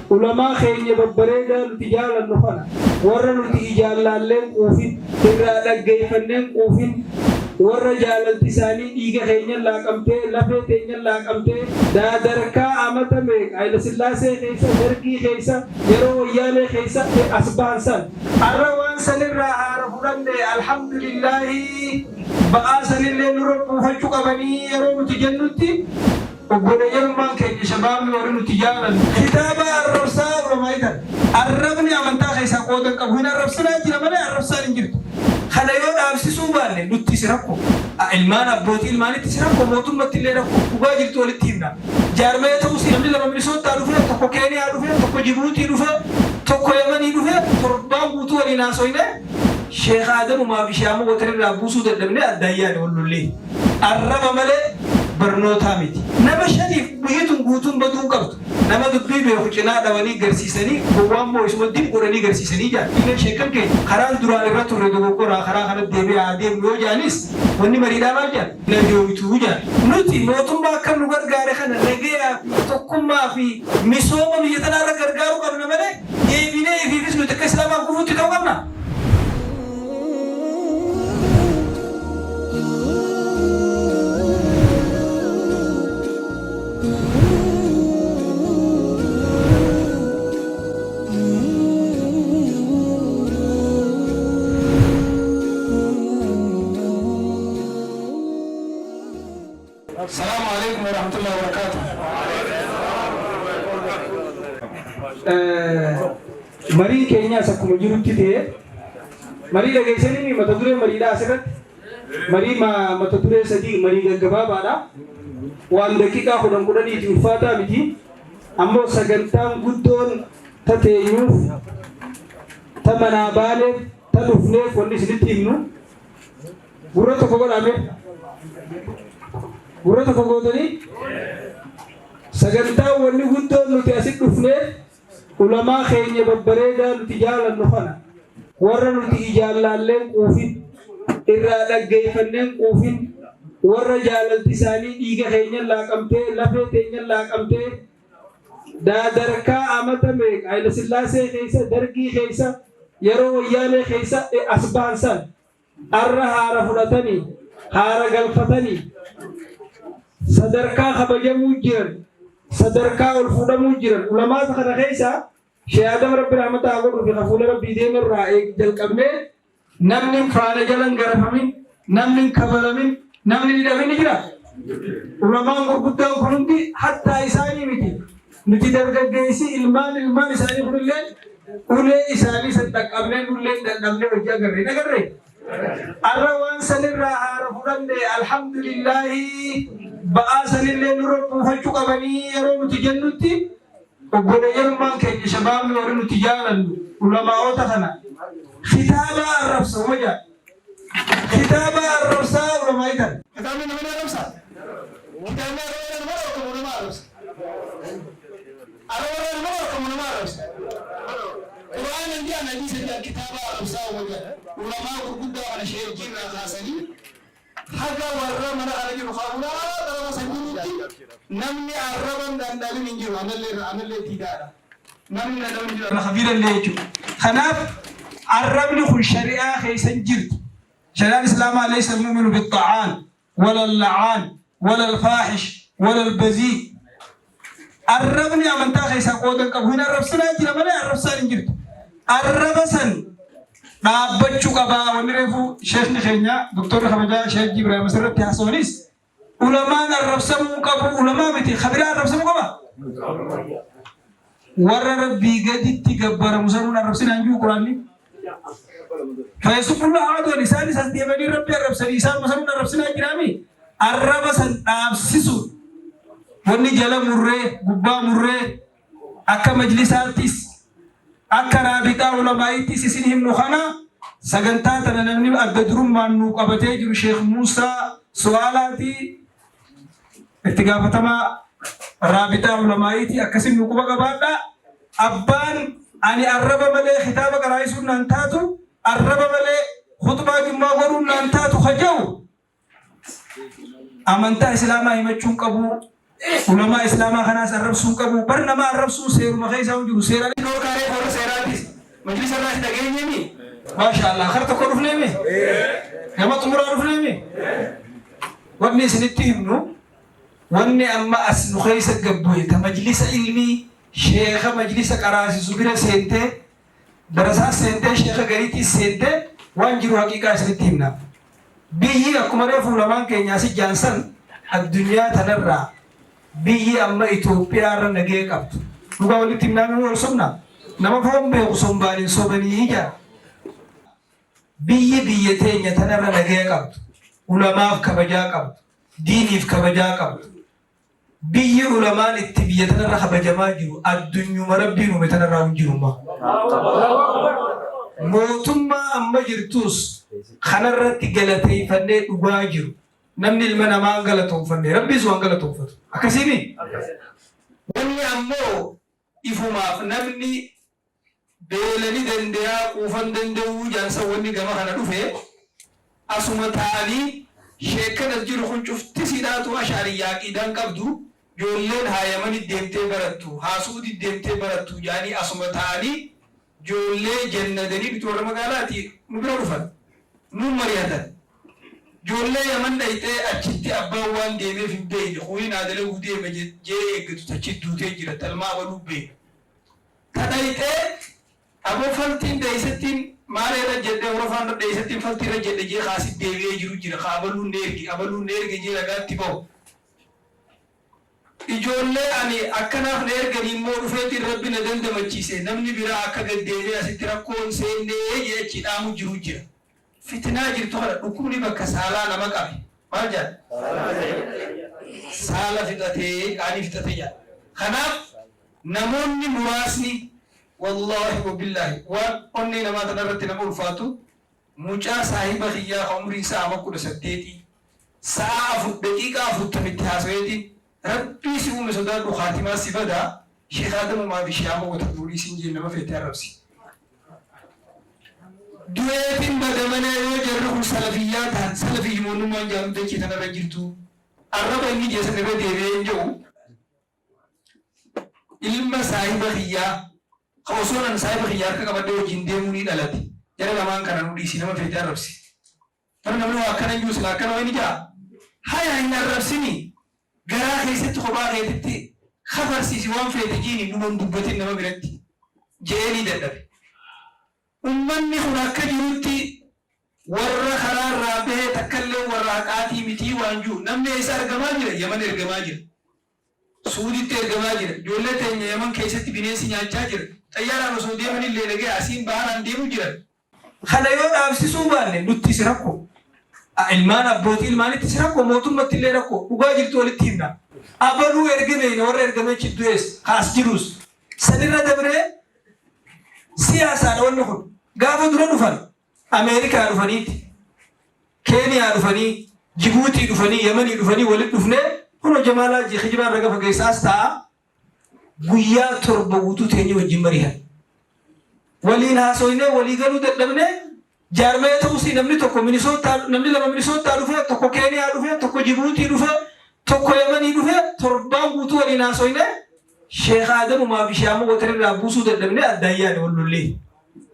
Ulamaa keenya babbareedaa nuti jaalannu kana, warra nuti ijaan laallee hin quufin, irraa dhaggeeffannee hin quufin, warra jaalalti isaanii dhiiga keenyan laaqamtee, lafee teenyan laaqamtee, daadarkaa amata meeqa Hayilasillaasee keessa, Dargii keessa, yeroo Wayyaanee keessa as bahan san. Arra waan sanirraa haara fudhanne, Alhamdulillaahi, ba'aa sanillee nurra buufachu qabanii yeroo nuti jennutti, Obboleeyyanummaan keenya shabaabni warri nuti jaalannu kitaaba arrabsaa ulamaa'ii tana. Arrabni amantaa keessaa qooda hin qabu. Hin arrabsinaa jira malee arrabsaan hin jirtu. Kana yoo dhaabsisuu baanne nuttis rakkoo. Ilmaan abbootii ilmaanittis rakkoo mootummatti illee rakkoo. Dhugaa jirtu walitti himna. Jaarmaya ta'us namni lama Minisoottaa dhufee, tokko Keeniyaa dhufee, tokko Jibuutii dhufee, tokko Yamanii dhufee torbaan guutuu waliin haasoynee Sheekh Aadamumaa fi Sheekh Ahmad Watarirraa buusuu dadhabnee addaan yaane wal lollee. Arraba malee barnootaa miti. Nama shaniif biyyi tun guutuun baduu hin qabdu. Nama dubbii beeku cinaa dhawanii garsiisanii, gowwaa immoo isuma dib godhanii garsiisanii ja'an. Illee sheekkan keenya karaan duraan irra turre dogoggoraa karaa kanatti deebi'aa haa deemnu yoo ja'anis wanni mariidhaa maal ja'an? Hin ajooytu ja'an. Nuti mootummaa akka nu gargaare kana nagayaa fi tokkummaa fi misooma biyya tanaa irra gargaaruu qabna malee deebinee ifiifis nuti akka Islaamaan kufuutti ta'uu qabnaa? Salaamu alaikum warahmatullahi wabarakatuh. Mariin keenyaas akkuma jirutti ta'ee, marii dhageessanii mata duree mariidhaa asirratti marii mata duree sadii, marii gaggabaabaadha. Waan daqiiqaa 10 10ti, ulfaataa miti. Ammoo sagantaan guddoon ta teenyuuf, ta manaa baaneef, ta dhufneef, wanni isinitti himnu gurra tokko godhame, gurra tokko gootanii, sagantaan wanni guddoon nuti asit dhufneef ulamaa keenya babbareedaa nuti jaalannu kana, warra nuti ijaan laalleen quufin, irraa dhaggeeffanneen quufin, warra jaalalti isaanii dhiiga keenyan laaqamtee, lafee teenyan laaqamtee, daadarkaa amata meeqa Hayilasillaasee keessa, Dargii keessa, yeroo Wayyaanee keessa as bahan san arra haara fudhatanii, haara galfatanii, sadarkaa kabajamuu jiran, sadarkaa ol fuudhamuu jiran. Ulamaata kana keessa Sheekh Adam Rabbi rahmata haa godhuu fi hafuula Rabbii deemerraa jalqabnee namni faana jalan garafamin, namni hin kabalamin, namni hin hidhamin ni jira. Ulamaan gurguddaan kun hundi hattaa isaanii miti. Nuti dargaggeessi ilmaan ilmaan isaanii kunillee ulee isaanii san dhaqqabnee nullee dhandhamnee hojii agarre hin agarre. Arra waan sanirraa haara fudhanne, alhamdulillaahi, ba'aa sanillee nurra buufachuu qabanii yeroo nuti jennutti, obboleeyyanummaan keenya shabaabni warri nuti jaalannu ulamaa'ota kana kitaaba arrabsa wajaa kitaaba arrabsaa ulamaa'ii tana. Kitaabni nama ni arrabsa? Kitaabni arraba nama dhorkamu nama arrabsa? Arraba irraa nama dhorkamu nama arrabsa? Qur'aana hin jedhan, hadiisa hin jedhan, kitaaba arrabsaa uma jedhan. Ulamaa gurguddaa kana sheejjii irraa kaasanii haga warra mana kana jiru kaabulaa xarafa san jirutti namni arraba hin dhandhamin hin jiru. Anallee irra anallee itti hidhaadha. Namni hin dhandhamin hin jiru. Ana kabiirallee jechuudha. Kanaaf arrabni kun shari'aa keessa hin jirtu. Shari'aan Islaamaa laysa al-mu'minu bit-xa'aan wala al-la'aan wala al-faahish wala al-bazii. Arrabni amantaa keessaa qooda hin qabu. Hin arrabsinaa jira malee arrabsaan hin jirtu. Arraba san dhaabbachuu qabaa. Wanni reefu sheekni keenya doktorri kabajaa Sheekh Ibrahim asirratti haasawanis ulamaan arrabsamuu hin qabu. Ulamaa miti kabiraa arrabsamuu qaba. Warra Rabbii gaditti gabbaramu sanuun arrabsinaan jiru Quraanni. Fayyasubbullah aduwan isaanis as deemanii Rabbi arrabsanii isaan sanuun arrabsinaa jiraami. Arraba san dhaabsisu wanni jala murree gubbaa murree akka majlisaattis akka raabixaa ulamaa'iittis isin himnu kana. Sagantaa tana namni adda durummaan nuu qabatee jiru Sheekh Muusaa Su'aalaati, itti gaafatamaa raabixaa ulamaa'iiti. Akkasin nu quba qabaadha. Abbaan ani arraba malee kitaaba qaraa'isuun naan taatu, arraba malee khutbaa jummaa godhuun naan taatu kaja'u amantaa Islaamaa himachuun qabu. Ulamaa Islaamaa kanaas arrabsuu hin qabu. Bar nama arrabsuun seeruma keessa hin jiru. Seera dhorkaaree warra seeraatis majlisa irraas dhageenyeemi. Maasha Allah, kara tokko dhufneemi. Gama xumuraa dhufneemi. Wanni isinitti himnu, wanni amma as nu keessa gabbu'e, ta majlisa ilmii sheekha majlisa qaraasisu bira seentee, darasaa seentee, sheekha gariitiis seentee, waan jiru haqiiqaa isinitti himna. Biyyi akkuma reefu ulamaan keenya asi jaansan, addunyaa tanarraa biyyi amma Itoophiyaa irra nagee qabdu. Dhugaa walitti himnaa, nu wal sobna. Nama foon beeku sombaan hin sobanii jaa. Biyyi biyya teenya tanarra nagee qabdu, ulamaaf kabajaa qabdu, diiniif kabajaa qabdu. Biyyi ulamaan itti biyya tanarra kabajamaa jiru addunyuma Rabbiin uume tanarraa hin jiruma. Mootummaa amma jirtus kanarratti galateeffannee dhugaa jiru. Namni ilma namaa hin galatoonfanne, Rabbiis waan galatoonfatu. Akkasiimi? Wanni ammoo ifumaaf namni beela ni dandeyaa, quufan danda'uu jaansa, wanni gama kana dhufe asuma ta'anii sheekkan as jiru kun cufti siidhaatu ashaariyyaa aqiidaan qabdu, ijoolleen haa Yamani deemtee barattu, haa Su'udi deemtee barattu jaanii, asuma ta'anii ijoollee jannadanii nuti warra magaalaati nu bira dhufan, nuun mari'atan. Ijoollee Yaman dhayxee achitti abbaan waan deemeef hin beeyne, kuuniin aadalaguu deema jee eeggatu tachi duutee jira, talmaa abaluu beeka. Ta dhayxee aboo faltiin dheeysattiin maal irra jedhe, horofaan irra dheeysattiin faltii irra jedhe jee kaasit deebi'ee jiru jira, ka abaluun ne erge, abaluun ne erge jee ragaatti bahu. Ijoollee ani akkanaaf na erganii immoo dhufeetiin Rabbi na dandamachiise, namni biraa akka gad deemee asitti rakkoon seennee jee achii dhaamu jiru jira. Fitinaa jirtu kana, dhukkubni bakka saalaa nama qabe maal jedhan? Saala fixatee, qaanii fixatee jedhan. Kanaaf namoonni muraasni, wallaahi wabillaahi, waan onnee namaa tanarratti nama ulfaatu, mucaa saahiba kiyyaa ka umriin isaa ama 18, sa'a 4 daqiiqaa 40tti haasaweetiin, "Rabbii si uume sodaadhu, kaatimaa si badaa, Sheekh Adamumaa fi Sheekh Amma Wata Nuurii siin jeen, nama feete arrabsi." Du'eetiin bada malee yoo jarri kun salafiyyaa ta'an, salafiyyumoonnummaan jaalu dachii tanarra jirtu. Arraba inni jeesan irra deebi'ee hin jedhu. Ilma saahiba kiyyaa ka osoo nan saahiba kiyyaa harka qabadhee wajjin deemuu ni dhalate. Jara lamaan kana nu dhiisi, nama feete arrabsi. Bara namni waa akkana hin jiru, sila akkana wayni jaa. Haya, hin arrabsini. Garaa keessatti kophaa keetitti kafarsiisi, waan feete jiini, numa hin dubbatin nama biratti. Je'ee ni dadhabe. Ummanni kun akka jirutti warra karaa irraa bahee takkallee warra haqaatii mitii waan jiru. Namni eessa argamaa jira? Yaman ergamaa jira. Suuditti ergamaa jira. Ijoollee teenya Yaman keessatti bineensi nyaachaa jira. Xayyaaraan osoo deemanillee dhagee asiin baharaan deemu jiran. Kana yoo dhaabsisuu baanne nutti si rakkoo. Ilmaan abbootii ilmaanitti si rakkoo, mootummatti illee rakkoo. Dhugaa jirtu walitti himna. Abaluu erge beeyna, warra ergamee achi du'ees kaas jirus. Sanirra dabree siyaasaadha wanni kun. Gaafa dura dhufan Ameerikaa dhufaniiti, Keeniyaa dhufanii, Jibuutii dhufanii, Yamanii dhufanii, walitti dhufnee kunoo Jamaalaa kijibaan raga fageessaas ta'a. Guyyaa 7 guutuu teenyee wajjin mari'an. Waliin haasoynee walii galuu dadhabnee, jaarmaya ta'uusii namni tokko Minisootaa, namni lama Minisootaa dhufee, tokko Keeniyaa dhufee, tokko Jibuutii dhufee, tokko Yamanii dhufee, torbaan guutuu waliin haasoynee Sheekh Adamumaa fi Sheekh Ahmad Watarirraa buusuu dadhabnee addaan yaane, wal lollee.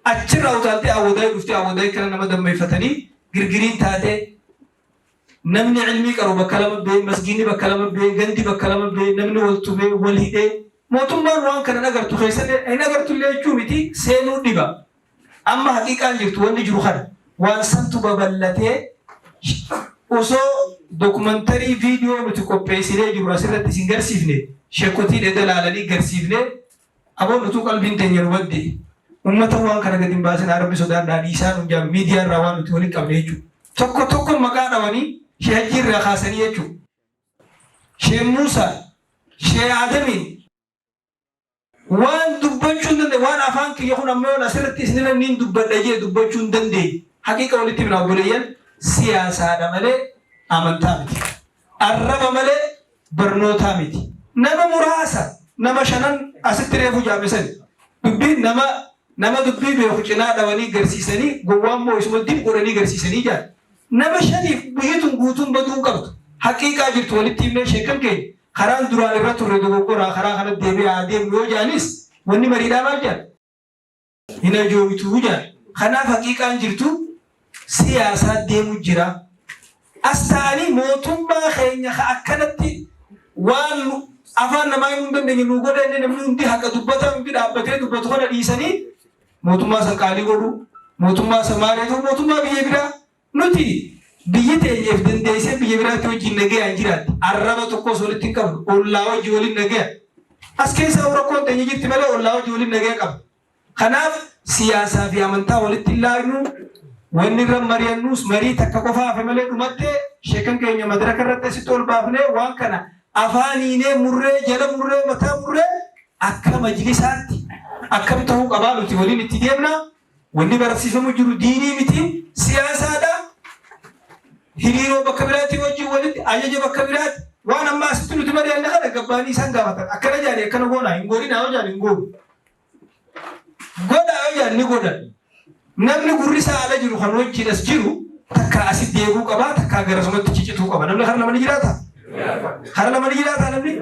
Achirraa utaaltee Awwadaay dhuftee, Awwadaay kana nama dammeeffatanii girgiriin taatee, namni ilmii qaru bakka lama bee, masgiinni bakka lama bee, gandi bakka lama bee, namni wal tumee wal hidhee. Mootummaan waan kana hin agartu, keessallee hin agartullee jechuu miti, seenuu dhiba. Amma haqiiqaan jirtu wanni jiru kana, waan santu babal'atee, osoo dokumantarii viidiyoo nuti qopheessinee jiru asirratti isin garsiifne, sheekotiin eda laalanii garsiifne, aboon nutuu qalbiin teenya nu badde, ummata waan kana gadi hin baasin, Rabbi sodaadhaa, dhiisaa nuun jaan. Miidiyaa irraa waan nuti waliin qabne jechuudha. Tokko tokko maqaa dhawanii, Shee Hajjii irraa kaasanii jechuudha. Shee Muusaa, Shee Adamiin waan dubbachuu hin dandeenye, waan afaan kiyya kun amma yoon asirratti isinirra niin dubbadha jee dubbachuu hin dandeenye. Haqiiqa walitti himna, obboleeyyan, siyaasaadha malee amantaa miti. Arraba malee barnootaa miti. Nama muraasa, nama shanan asitti reefu jaamisan, dubbiin nama dubbii beeku cinaa dhawanii garsiisanii, gowwaan moo isuma dib godhanii garsiisanii jaan. Nama shaniif biyyi tun guutuun baduu hin qabdu. Haqiiqaa jirtu walitti himnee, sheekan keenya Karaan duraan irra turre dogoggoraa, karaa kana deebi'aa haa deemnu yoo jedhanis, wanni mariidhaa maal jedhan? Hin ajooytuu jedhan. Kanaaf haqiiqaan jirtu siyaasaa deemu jira. As ta'anii mootummaa keenya ka akkanatti waan afaan namaa himuu hin dandeenye nuu godhe inni namni hundi haqa dubbataa hundi dhaabbatee dubbatu kana dhiisanii mootummaa san qaalii godhu, mootummaa san maal ta'u, mootummaa biyya biraa. Nuti biyyi teenyeef dandeessee biyya biraatti wajjin nagayaan jiraatti. Arraba tokkos walitti hin qabnu. Ollaa wajji waliin nagaya. As keessaa rakkoon teenya jirti malee ollaa wajji waliin nagaya qabna. Kanaaf siyaasaa fi amantaa walitti hin laaqnu. Wanni irra mari'annus marii takka qofa hafe malee dhumattee, sheekan keenya madraka irratti asitti ol baafnee waan kana afaaniinee murree, jala murree, mataa murree, akka majlisaatti akkam ta'uu qabaa nuti waliin itti deemna. Wanni barsiifamu jiru diinii miti, siyaasaadha. Hiriiroo bakka biraatti wajjin walitti ajaja bakka biraatti waan amma asitti nuti mari'anne kana gabbaanii isaan gaafatan. Akkana jaani akkana goonaa hin godhinaa yoo jaan hin goonu. Godhaa yoo jaan ni godhan. Namni gurri isaa ala jiru kan wajjin as jiru takkaa asitti deebi'uu qabaa, takkaa garasumatti cicituu qaba. Namni kara lama ni jiraata? Kara lama ni jiraata namni?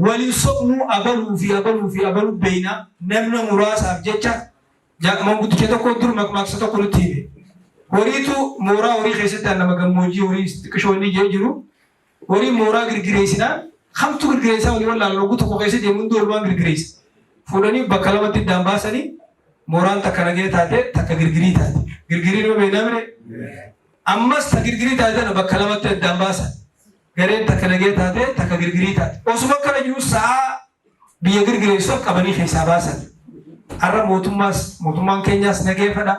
Waliin sobnuu, abaluu fi abaluu fi abaluu beeynaa namna muraasaaf jecha. Manguddicha tokko dur maqmaaqsa tokko nutti hime. Horiitu mooraa horii keessatti nama gammoojjii horii xiqqishoo inni jee jiru, horii mooraa girgireessinaan hamtu girgireessaa walii wallaalan. Oguu tokko keessa deemu hundi walumaan girgireessa. Fuudhanii bakka lamatti iddaan baasanii, mooraan takka nagee taate, takka girgirii taate. Girgirii nama beeknaa mire? Ammas ta girgirii taate tana bakka lamatti addaan baasan. Gareen takka nagee taate, takka girgirii taate. Osuma akkana jiru sa'aa biyya girgireessu qabanii keessaa baasan. Har'a mootummaas mootummaan keenyaas nagee fedha.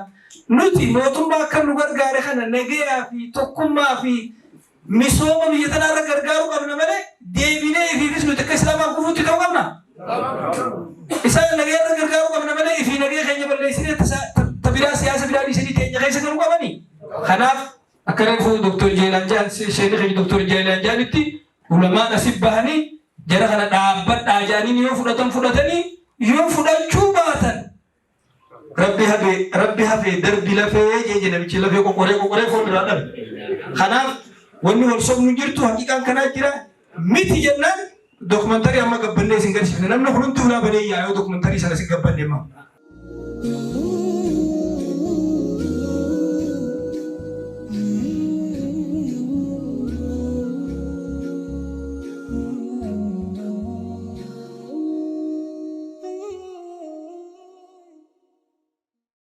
Nuti mootummaa akka nu gargaare kana nageeyaa fi tokkummaa fi misooma biyya tanaa irra gargaaruu qabna malee deebinee ifiifis nuti akka islaamaan kufuutti ta'uu qabna. Isaan nagee irra gargaaruu qabna malee ifii nagee keenya balleessinee ta biraa siyaasa biraa dhiisanii teenya keessa galuu qabani. Kanaaf akka reefu Dr. Jeelaan Jaan, sheekni keenya Dr. Jeelaan Jaanitti, ulamaan asii bahanii jara kana dhaabbadhaa jedhanii yoo fudhatan fudhatanii, yoo fudhachuu baatan Rabbi hafe, rabbi hafe darbi lafee jee namichi lafee qoqoree qoqoree foon irraa dhabe. Kanaaf wanni wal sobnu jirtu haqiiqaan kanaa jira miti jennaan dokumantarii amma gabbannee isin garsiifne, namni kun hundi ulaa banee yaa yoo dokumantarii sana isin gabbanne immoo.